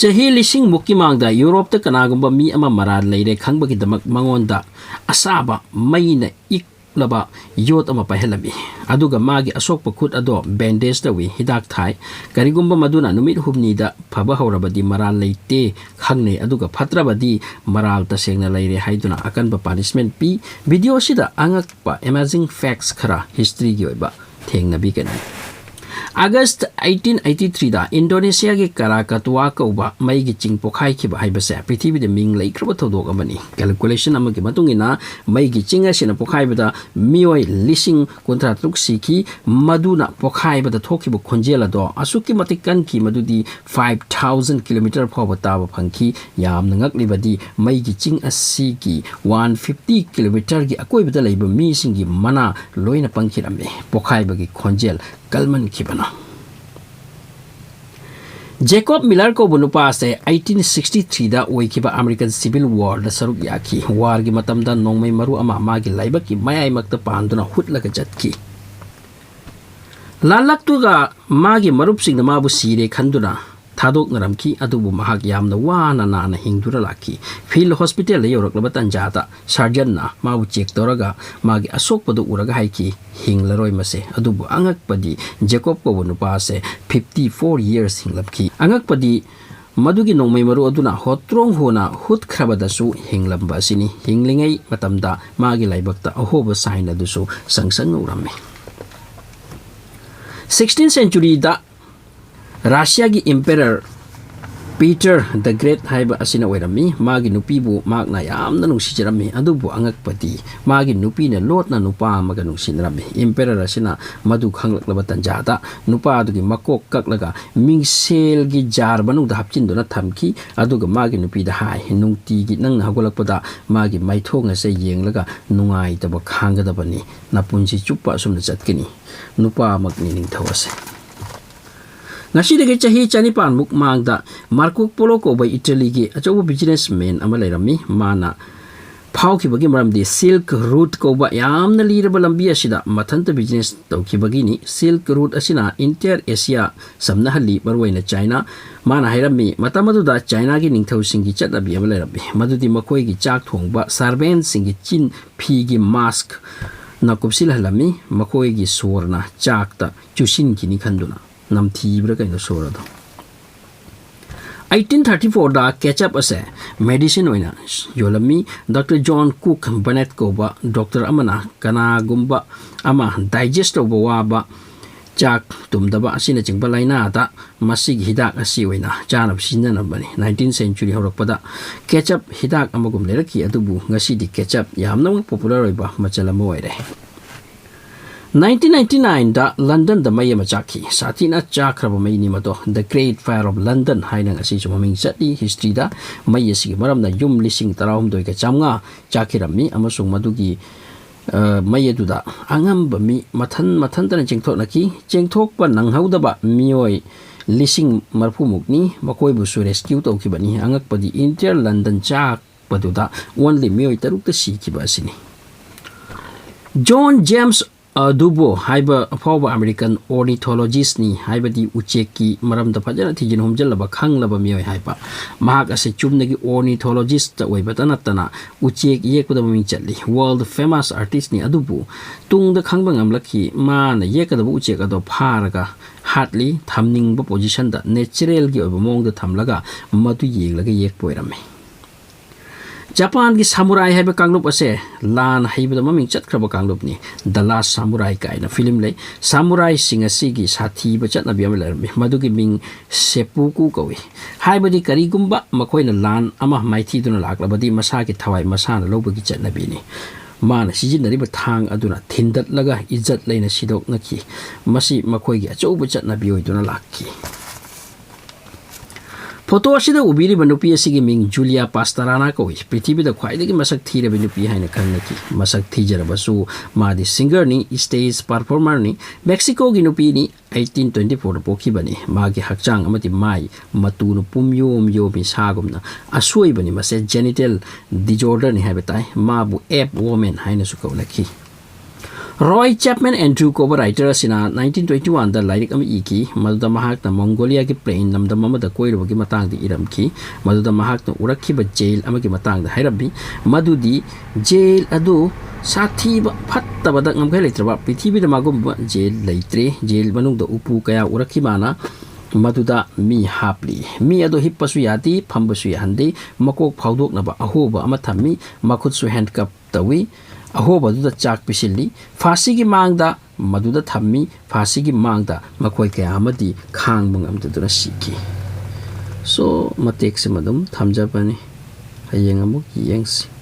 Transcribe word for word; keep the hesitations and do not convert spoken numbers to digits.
ꯆꯍꯤ ꯂꯤꯁꯤꯡ ꯃꯨꯛꯀꯤ ꯃꯥꯡꯗ ꯌꯨꯔꯣꯞꯇ ꯀꯅꯥꯒꯨꯝꯕ ꯃꯤ ꯑꯃ ꯃꯔꯥꯜ ꯂꯩꯔꯦ ꯈꯪꯕꯒꯤꯗꯃꯛ ꯃꯉꯣꯟꯗ ꯑꯁꯥꯕ ꯃꯩꯅ ꯏꯛꯂꯕ ꯌꯣꯠ ꯑꯃ ꯄꯥꯏꯍꯜꯂꯝꯃꯤ꯫ ꯑꯗꯨꯒ ꯃꯥꯒꯤ ꯑꯁꯣꯛꯄ ꯈꯨꯠ ꯑꯗꯣ ꯕꯦꯟꯗꯦꯖ ꯇꯧꯏ, ꯍꯤꯗꯥꯛ ꯊꯥꯏ꯫ ꯀꯔꯤꯒꯨꯝꯕ ꯃꯗꯨꯅ ꯅꯨꯃꯤꯠ ꯍꯨꯝꯅꯤꯗ ꯐꯕ ꯍꯧꯔꯕꯗꯤ ꯃꯔꯥꯜ ꯂꯩꯇꯦ ꯈꯪꯅꯩ, ꯑꯗꯨꯒ ꯐꯠꯇ꯭ꯔꯕꯗꯤ ꯃꯔꯥꯜ ꯇꯁꯦꯡꯅ ꯂꯩꯔꯦ ꯍꯥꯏꯗꯨꯅ ꯑꯀꯟꯕ ꯄꯥꯅꯤꯁꯃꯦꯟ ꯄꯤ꯫ ꯚꯤꯗꯤꯑꯣ ꯑꯁꯤꯗ ꯑꯉꯛꯄ, amazing facts ꯈꯔ ꯍꯤꯁꯇ꯭ꯔꯤꯒꯤ ꯑꯣꯏꯕ ꯊꯦꯡꯅꯕꯤꯒꯅꯤ꯫ ꯑꯥꯒꯁ ꯑꯩꯠꯇꯤꯟ ꯑꯩꯠꯇꯤ ꯊ꯭ꯔꯤꯗ ꯏꯟꯗꯣꯅꯦꯁꯤꯌꯥꯒꯤ ꯀꯔꯥꯀꯥꯇꯨꯋꯥ ꯀꯧꯕ ꯃꯩꯒꯤ ꯆꯤꯡ ꯄꯣꯈꯥꯏꯈꯤꯕ ꯍꯥꯏꯕꯁꯦ ꯄ꯭ꯔꯤꯊꯤꯕꯤꯗ ꯃꯤꯡ ꯂꯩꯈ꯭ꯔꯕ ꯊꯧꯗꯣꯛ ꯑꯃꯅꯤ꯫ ꯀꯦꯜꯀꯨꯂꯦꯁꯟ ꯑꯃꯒꯤ ꯃꯇꯨꯡ ꯏꯟꯅ, ꯃꯩꯒꯤ ꯆꯤꯡ ꯑꯁꯤꯅ ꯄꯣꯈꯥꯏꯕꯗ ꯃꯤꯑꯣꯏ ꯂꯤꯁꯤꯡ ꯀꯨꯟꯊ꯭ꯔꯥ ꯇꯔꯨꯛ ꯁꯤꯈꯤ꯫ ꯃꯗꯨꯅ ꯄꯣꯈꯥꯏꯕꯗ ꯊꯣꯛꯈꯤꯕ ꯈꯣꯟꯖꯦꯜ ꯑꯗꯣ ꯑꯁꯨꯛꯀꯤ ꯃꯇꯤꯛ ꯀꯟꯈꯤ, ꯃꯗꯨꯗꯤ five thousand kilometer ꯐꯥꯎꯕ ꯇꯥꯕ ꯐꯪꯈꯤ꯫ ꯌꯥꯝꯅ ꯉꯛꯂꯤꯕꯗꯤ, ꯃꯩꯒꯤ ꯆꯤꯡ ꯑꯁꯤꯒꯤ one fifty kilometerꯒꯤ ꯑꯀꯣꯏꯕꯗ ꯂꯩꯕ ꯃꯤꯁꯤꯡꯒꯤ ꯃꯅꯥ ꯂꯣꯏꯅ ꯄꯪꯈꯤꯔꯝꯃꯤ, ꯄꯣꯈꯥꯏꯕꯒꯤ ꯈꯣꯟꯖꯦꯜ ꯀꯜꯃꯟꯈꯤꯕꯅ꯫ ꯖꯦꯀꯣꯕ ꯃꯤꯂꯔ ꯀꯧꯕ ꯅꯨꯄꯥ ꯑꯁꯦ eighteen sixty threeꯗ ꯑꯣꯏꯈꯤꯕ American Civil Warꯗ ꯁꯔꯨꯛ ꯌꯥꯈꯤ꯫ Warꯒꯤ ꯃꯇꯝꯗ ꯅꯣꯡꯃꯩ ꯃꯔꯨ ꯑꯃ ꯃꯥꯒꯤ ꯂꯥꯏꯕꯛꯀꯤ ꯃꯌꯥꯏꯃꯛꯇ ꯄꯥꯟꯗꯨꯅ ꯍꯨꯠꯂꯒ ꯆꯠꯈꯤ꯫ ꯂꯥꯜꯂꯛꯇꯨꯒ ꯃꯥꯒꯤ ꯃꯔꯨꯞꯁꯤꯡꯅ ꯃꯥꯕꯨ ꯁꯤꯔꯦ ꯈꯟꯗꯨꯅ ꯊꯥꯗꯣꯛꯅꯔꯝꯈꯤ, ꯑꯗꯨꯕꯨ ꯃꯍꯥꯛ ꯌꯥꯝꯅ ꯋꯥꯅ ꯅꯥꯅ ꯍꯤꯡꯗꯨꯅ ꯂꯥꯛꯈꯤ꯫ Field Hospitalꯗ ꯌꯧꯔꯛꯂꯕ ꯇꯟꯖꯥꯗ surgeonꯅ ꯃꯥꯕꯨ check ꯇꯧꯔꯒ ꯃꯥꯒꯤ ꯑꯁꯣꯛꯄꯗꯨ ꯎꯔꯒ ꯍꯥꯏꯈꯤ, "ꯍꯤꯡꯂꯔꯣꯏ ꯃꯁꯦ"꯫ ꯑꯗꯨꯕꯨ ꯑꯉꯛꯄꯗꯤ, ꯖꯦꯀꯣꯕ ꯀꯧꯕ ꯅꯨꯄꯥ ꯑꯁꯦ fifty four years ꯍꯤꯡꯂꯝꯈꯤ꯫ ꯑꯉꯛꯄꯗꯤ, ꯃꯗꯨꯒꯤ ꯅꯣꯡꯃꯩ ꯃꯔꯨ ꯑꯗꯨꯅ ꯍꯣꯇ꯭ꯔꯣꯡ ꯍꯣꯅ ꯍꯨꯠꯈ꯭ꯔꯕꯗꯁꯨ ꯍꯤꯡꯂꯝꯕ ꯑꯁꯤꯅꯤ꯫ ꯍꯤꯡꯂꯤꯉꯩ ꯃꯇꯝꯗ ꯃꯥꯒꯤ ꯂꯥꯏꯕꯛꯇ ꯑꯍꯣꯕ sign ꯑꯗꯨꯁꯨ ꯁꯪ ꯁꯪꯅ ꯎꯔꯝꯃꯤ꯫ Sixteenth centuryꯗ ꯔꯁꯤꯌꯥꯒꯤ Emperor Peter the Great ꯍꯥꯏꯕ ꯑꯁꯤꯅ ꯑꯣꯏꯔꯝꯃꯤ꯫ ꯃꯥꯒꯤ ꯅꯨꯄꯤꯕꯨ ꯃꯍꯥꯛꯅ ꯌꯥꯝꯅ ꯅꯨꯡꯁꯤꯖꯔꯝꯃꯤ꯫ ꯑꯗꯨꯕꯨ ꯑꯉꯛꯄꯗꯤ, ꯃꯥꯒꯤ ꯅꯨꯄꯤꯅ ꯂꯣꯠꯅ ꯅꯨꯄꯥ ꯑꯃꯒ ꯅꯨꯡꯁꯤꯅꯔꯝꯃꯤ꯫ Emperor ꯑꯁꯤꯅ ꯃꯗꯨ ꯈꯪꯂꯛꯂꯕ ꯇꯟꯖꯥꯗ ꯅꯨꯄꯥ ꯑꯗꯨꯒꯤ ꯃꯀꯣꯛ ꯀꯛꯂꯒ ꯃꯤꯡꯁꯦꯜꯒꯤ jar ꯃꯅꯨꯡꯗ ꯍꯥꯞꯆꯤꯟꯗꯨꯅ ꯊꯝꯈꯤ꯫ ꯑꯗꯨꯒ ꯃꯥꯒꯤ ꯅꯨꯄꯤꯗ ꯍꯥꯏ, "ꯅꯨꯡꯇꯤꯒꯤ ꯅꯪꯅ ꯍꯧꯒꯠꯂꯛꯄꯗ ꯃꯥꯒꯤ ꯃꯥꯏꯊꯣꯡ ꯑꯁꯦ ꯌꯦꯡꯂꯒ ꯅꯨꯡꯉꯥꯏꯇꯕ ꯈꯥꯡꯒꯗꯕꯅꯤ꯫ ꯅꯄꯨꯟꯁꯤ ꯆꯨꯞꯄ ꯑꯁꯨꯝꯅ ꯆꯠꯀꯅꯤ꯫ ꯅꯨꯄꯥꯃꯛꯅꯤ ꯅꯤꯡꯊꯧ ꯑꯁꯦ"꯫ ꯉꯁꯤꯗꯒꯤ ꯆꯍꯤ ꯆꯅꯤꯄꯥꯟꯃꯨꯛ ꯃꯥꯡꯗ ꯃꯥꯔꯀꯣ ꯄꯣꯂꯣ ꯀꯧꯕ ꯏꯇꯥꯂꯤꯒꯤ ꯑꯆꯧꯕ businessman ꯑꯃ ꯂꯩꯔꯝꯃꯤ꯫ ꯃꯥꯅ ꯐꯥꯎꯈꯤꯕꯒꯤ ꯃꯔꯝꯗꯤ Silk Route ꯀꯧꯕ ꯌꯥꯝꯅ ꯂꯤꯔꯕ ꯂꯝꯕꯤ ꯑꯁꯤꯗ ꯃꯊꯟꯇ business ꯇꯧꯈꯤꯕꯒꯤꯅꯤ꯫ Silk Route ꯑꯁꯤꯅ entire Asia ꯁꯝꯅꯍꯜꯂꯤ, ꯃꯔꯨꯑꯣꯏꯅ China꯫ ꯃꯥꯅ ꯍꯥꯏꯔꯝꯃꯤ, ꯃꯇꯝ ꯑꯗꯨꯗ Chinaꯒꯤ ꯅꯤꯡꯊꯧꯁꯤꯡꯒꯤ ꯆꯠꯅꯕꯤ ꯑꯃ ꯂꯩꯔꯝꯃꯤ, ꯃꯗꯨꯗꯤ ꯃꯈꯣꯏꯒꯤ ꯆꯥꯛ ꯊꯣꯡꯕ servantꯁꯤꯡꯒꯤ ꯆꯤꯟ ꯐꯤꯒꯤ maskꯅ ꯀꯨꯞꯁꯤꯜꯍꯜꯂꯝꯃꯤ, ꯃꯈꯣꯏꯒꯤ ꯁꯣꯔꯅ ꯆꯥꯛꯇ ꯆꯨꯁꯤꯟꯈꯤꯅꯤ ꯈꯟꯗꯨꯅ꯫ ꯅꯝꯊꯤꯕ꯭ꯔꯥ ꯀꯩꯅꯣ ꯁꯣꯔ ꯑꯗꯣ꯫ Eighteen thirty fourꯗ ketchup ꯑꯁꯦ medicine ꯑꯣꯏꯅ ꯌꯣꯜꯂꯝꯃꯤ꯫ Doctor John Cook Bennett ꯀꯧꯕ doctor ꯑꯃꯅ ꯀꯅꯥꯒꯨꯝꯕ ꯑꯃ digest ꯇꯧꯕ ꯋꯥꯕ, ꯆꯥꯛ ꯇꯨꯝꯗꯕ ꯑꯁꯤꯅꯆꯤꯡꯕ ꯂꯥꯏꯅꯥꯗ ꯃꯁꯤꯒꯤ ꯍꯤꯗꯥꯛ ꯑꯁꯤ ꯑꯣꯏꯅ ꯆꯥꯅꯕ ꯁꯤꯖꯤꯟꯅꯔꯝꯕꯅꯤ꯫ Nineteenth century ꯍꯧꯔꯛꯄꯗ ketchup ꯍꯤꯗꯥꯛ ꯑꯃꯒꯨꯝ ꯂꯩꯔꯛꯈꯤ, ꯑꯗꯨꯕꯨ ꯉꯁꯤꯗꯤ ketchup ꯌꯥꯝꯅꯃꯛ popular ꯑꯣꯏꯕ ꯃꯆꯜ ꯑꯃ ꯑꯣꯏꯔꯦ꯫ Nineteen ninety nineꯗ Londonꯗ ꯃꯩ ꯑꯃ ꯆꯥꯛꯈꯤ꯫ ꯁꯥꯊꯤꯅ ꯆꯥꯛꯈ꯭ꯔꯕ ꯃꯩꯅꯤ ꯃꯗꯣ꯫ The Great Fire of London ꯍꯥꯏꯅ ꯉꯁꯤꯁꯨ ꯃꯃꯤꯡ ꯆꯠꯂꯤ historyꯗ꯫ ꯃꯩ ꯑꯁꯤꯒꯤ ꯃꯔꯝꯅ ꯌꯨꯝ ꯂꯤꯁꯤꯡ ꯇꯔꯥꯍꯨꯝꯗꯣꯏꯒ ꯆꯥꯝꯃꯉꯥ ꯆꯥꯛꯈꯤꯔꯝꯃꯤ, ꯑꯃꯁꯨꯡ ꯃꯗꯨꯒꯤ, ꯑ, ꯃꯩ ꯑꯗꯨꯗ ꯑꯉꯝꯕ ꯃꯤ ꯃꯊꯟ ꯃꯊꯟꯇꯅ ꯆꯦꯟꯊꯣꯛꯅꯈꯤ꯫ ꯆꯦꯟꯊꯣꯛꯄ ꯅꯪꯍꯧꯗꯕ ꯃꯤꯑꯣꯏ ꯂꯤꯁꯤꯡ ꯃꯔꯤꯐꯨꯃꯨꯛꯅꯤ꯫ ꯃꯈꯣꯏꯕꯨꯁꯨ rescue ꯇꯧꯈꯤꯕꯅꯤ꯫ ꯑꯉꯛꯄꯗꯤ entire London ꯆꯥꯛꯄꯗꯨꯗ only ꯃꯤꯑꯣꯏ ꯇꯔꯨꯛꯇ ꯁꯤꯈꯤꯕ ꯑꯁꯤꯅꯤ꯫ John James ꯑꯗꯨꯕꯨ ꯍꯥꯏꯕ ꯑꯐꯥꯎꯕ American ornithologistꯅꯤ, ꯍꯥꯏꯕꯗꯤ ꯎꯆꯦꯛꯀꯤ ꯃꯔꯝꯗ ꯐꯖꯅ ꯊꯤꯖꯤꯟ ꯍꯨꯝꯖꯤꯜꯂꯕ ꯈꯪꯂꯕ ꯃꯤꯑꯣꯏ ꯍꯥꯏꯕ꯫ ꯃꯍꯥꯛ ꯑꯁꯤ ꯆꯨꯝꯅꯒꯤ ornithologist ꯑꯣꯏꯕꯇ ꯅꯠꯇꯅ ꯎꯆꯦꯛ ꯌꯦꯛꯄꯗ ꯃꯃꯤꯡ ꯆꯠꯂꯤ꯫ World famous artistꯅꯤ, ꯑꯗꯨꯕꯨ ꯇꯨꯡꯗ ꯈꯪꯕ ꯉꯝꯂꯛꯈꯤ, ꯃꯥꯅ ꯌꯦꯛꯀꯗꯕ ꯎꯆꯦꯛ ꯑꯗꯣ ꯐꯥꯔꯒ ꯍꯥꯠꯂꯤ, ꯊꯝꯅꯤꯡꯕ positionꯗ naturalꯒꯤ ꯑꯣꯏꯕ ꯃꯑꯣꯡꯗ ꯊꯝꯂꯒ ꯃꯗꯨ ꯌꯦꯡꯂꯒ ꯌꯦꯛꯄ ꯑꯣꯏꯔꯝꯃꯤ꯫ ꯖꯄꯥꯟꯒꯤ samurai ꯍꯥꯏꯕ ꯀꯥꯡꯂꯨꯞ ꯑꯁꯦ ꯂꯥꯟ ꯍꯩꯕꯗ ꯃꯃꯤꯡ ꯆꯠꯈ꯭ꯔꯕ ꯀꯥꯡꯂꯨꯞꯅꯤ꯫ The Last Samurai ꯀꯥꯏꯅ film ꯂꯩ꯫ Samuraiꯁꯤꯡ ꯑꯁꯤꯒꯤ ꯁꯥꯊꯤꯕ ꯆꯠꯅꯕꯤ ꯑꯃ ꯂꯩꯔꯝꯃꯤ, ꯃꯗꯨꯒꯤ ꯃꯤꯡ seppuku ꯀꯧꯏ꯫ ꯍꯥꯏꯕꯗꯤ ꯀꯔꯤꯒꯨꯝꯕ ꯃꯈꯣꯏꯅ ꯂꯥꯟ ꯑꯃ ꯃꯥꯏꯊꯤꯗꯨꯅ ꯂꯥꯛꯂꯕꯗꯤ ꯃꯁꯥꯒꯤ ꯊꯋꯥꯏ ꯃꯁꯥꯅ ꯂꯧꯕꯒꯤ ꯆꯠꯅꯕꯤꯅꯤ꯫ ꯃꯥꯅ ꯁꯤꯖꯤꯟꯅꯔꯤꯕ ꯊꯥꯡ ꯑꯗꯨꯅ ꯊꯤꯟꯗꯠꯂꯒ ꯏꯖꯠ ꯂꯩꯅ ꯁꯤꯗꯣꯛꯅꯈꯤ꯫ ꯃꯁꯤ ꯃꯈꯣꯏꯒꯤ ꯑꯆꯧꯕ ꯆꯠꯅꯕꯤ ꯑꯣꯏꯗꯨꯅ ꯂꯥꯛꯈꯤ꯫ ꯐꯣꯇꯣ ꯑꯁꯤꯗ ꯎꯕꯤꯔꯤꯕ ꯅꯨꯄꯤ ꯑꯁꯤꯒꯤ ꯃꯤꯡ ꯖꯨꯂꯤꯌꯥ ꯄꯥꯁꯇꯔꯥꯅꯥ ꯀꯧꯏ꯫ ꯄ꯭ꯔꯤꯊꯤꯕꯤꯗ ꯈ꯭ꯋꯥꯏꯗꯒꯤ ꯃꯁꯛ ꯊꯤꯔꯕ ꯅꯨꯄꯤ ꯍꯥꯏꯅ ꯈꯪꯅꯈꯤ꯫ ꯃꯁꯛ ꯊꯤꯖꯔꯕꯁꯨ ꯃꯥꯗꯤ ꯁꯤꯡꯒꯔꯅꯤ, ꯁ꯭ꯇꯦꯖ ꯄꯔꯐꯣꯔꯃꯔꯅꯤ꯫ ꯃꯦꯛꯁꯤꯀꯣꯒꯤ ꯅꯨꯄꯤꯅꯤ꯫ ꯑꯩꯠꯇꯤꯟ ꯇ꯭ꯋꯦꯟꯇꯤ ꯐꯣꯔꯗ ꯄꯣꯛꯈꯤꯕꯅꯤ꯫ ꯃꯥꯒꯤ ꯍꯛꯆꯥꯡ ꯑꯃꯗꯤ ꯃꯥꯏ ꯃꯇꯨꯅ ꯄꯨꯝꯌꯣꯝ ꯌꯣꯝꯃꯤ ꯁꯥꯒꯨꯝꯅ꯫ ꯑꯁꯣꯏꯕꯅꯤ, ꯃꯁꯦ ꯖꯦꯅꯤꯇꯦꯜ ꯗꯤꯖꯣꯔꯗꯔꯅꯤ ꯍꯥꯏꯕ ꯇꯥꯏ꯫ ꯃꯥꯕꯨ ꯑꯦꯞ ꯋꯣꯃꯦꯟ ꯍꯥꯏꯅꯁꯨ ꯀꯧꯅꯈꯤ꯫ ꯔꯣꯏ ꯆꯦꯞꯃꯦꯟ ꯑꯦꯟꯗ꯭ꯔꯨ ꯀꯧꯕ ꯔꯥꯏꯇꯔ ꯑꯁꯤꯅ ꯅꯥꯏꯟꯇꯤꯟ ꯇ꯭ꯋꯦꯟꯇꯤ ꯋꯥꯟꯗ ꯂꯥꯏꯔꯤꯛ ꯑꯃ ꯏꯈꯤ꯫ ꯃꯗꯨꯗ ꯃꯍꯥꯛꯅ ꯃꯣꯡꯒꯣꯂꯤꯌꯥꯒꯤ ꯄ꯭ꯂꯦꯟ ꯂꯝꯗꯝ ꯑꯃꯗ ꯀꯣꯏꯔꯨꯕꯒꯤ ꯃꯇꯥꯡꯗ ꯏꯔꯝꯈꯤ꯫ ꯃꯗꯨꯗ ꯃꯍꯥꯛꯅ ꯎꯔꯛꯈꯤꯕ ꯖꯦꯜ ꯑꯃꯒꯤ ꯃꯇꯥꯡꯗ ꯍꯥꯏꯔꯝꯃꯤ꯫ ꯃꯗꯨꯗꯤ ꯖꯦꯜ ꯑꯗꯨ ꯁꯥꯊꯤꯕ, ꯐꯠꯇꯕꯗ ꯉꯝꯈꯩ ꯂꯩꯇ꯭ꯔꯕ, ꯄ꯭ꯔꯤꯊꯤꯕꯤꯗ ꯃꯥꯒꯨꯝꯕ ꯖꯦꯜ ꯂꯩꯇ꯭ꯔꯦ꯫ ꯖꯦꯜ ꯃꯅꯨꯡꯗ ꯎꯄꯨ ꯀꯌꯥ ꯎꯔꯛꯈꯤ ꯃꯥꯅ꯫ ꯃꯗꯨꯗ ꯃꯤ ꯍꯥꯞꯂꯤ꯫ ꯃꯤ ꯑꯗꯨ ꯍꯤꯞꯄꯁꯨ ꯌꯥꯗꯦ, ꯐꯝꯕꯁꯨ ꯌꯥꯍꯟꯗꯦ꯫ ꯃꯀꯣꯛ ꯐꯥꯎꯗꯣꯛꯅꯕ ꯑꯍꯣꯕ ꯑꯃ ꯊꯝꯃꯤ꯫ ꯃꯈꯨꯠꯁꯨ ꯍꯦꯟꯀꯞ ꯇꯧꯏ꯫ ꯑꯍꯣꯕꯗꯨꯗ ꯆꯥꯛ ꯄꯤꯁꯤꯜꯂꯤ꯫ ꯐꯥꯁꯤꯒꯤ ꯃꯥꯡꯗ ꯃꯗꯨꯗ ꯊꯝꯃꯤ꯫ ꯐꯥꯁꯤꯒꯤ ꯃꯥꯡꯗ ꯃꯈꯣꯏ ꯀꯌꯥ ꯑꯃꯗꯤ ꯈꯥꯡꯕ ꯉꯝꯗꯗꯨꯅ ꯁꯤꯈꯤ꯫ So, ꯃꯇꯦꯛꯁꯤꯃ ꯑꯗꯨꯝ ꯊꯝꯖꯕꯅꯤ꯫ ꯍꯌꯦꯡ ꯑꯃꯨꯛ ꯌꯦꯡꯁꯤ꯫